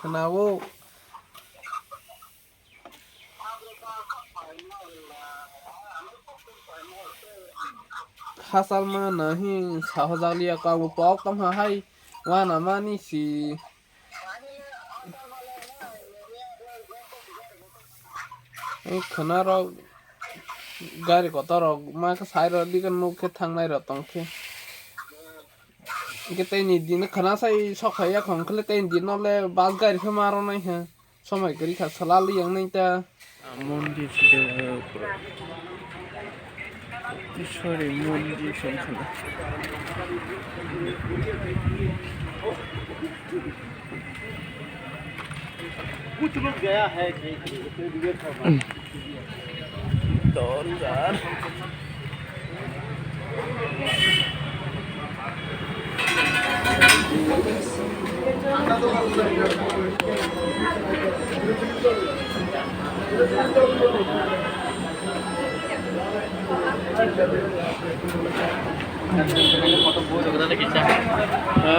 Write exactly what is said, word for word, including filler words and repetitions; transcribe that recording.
Khwnao. Hachal ma nahi sahojak liya, kabo pok tongha hai wana mani si. Ei khwna rok gari kotor rok ma khe sai rw di khe nuk khe thangnai rw tong khe. Hwnkhe tei ni din khwna sai sok phai ya khong khe le tei ni din no le bus gari khe ma rw nai kha. Somoi kwrwi kha, swlali yang nai ta. Mondir side, eh, pura. Sorry, mondir song khana. कुछ लोग गया है कहीं, कहीं, इसलिए वीडियो था। Dol jar. Ha?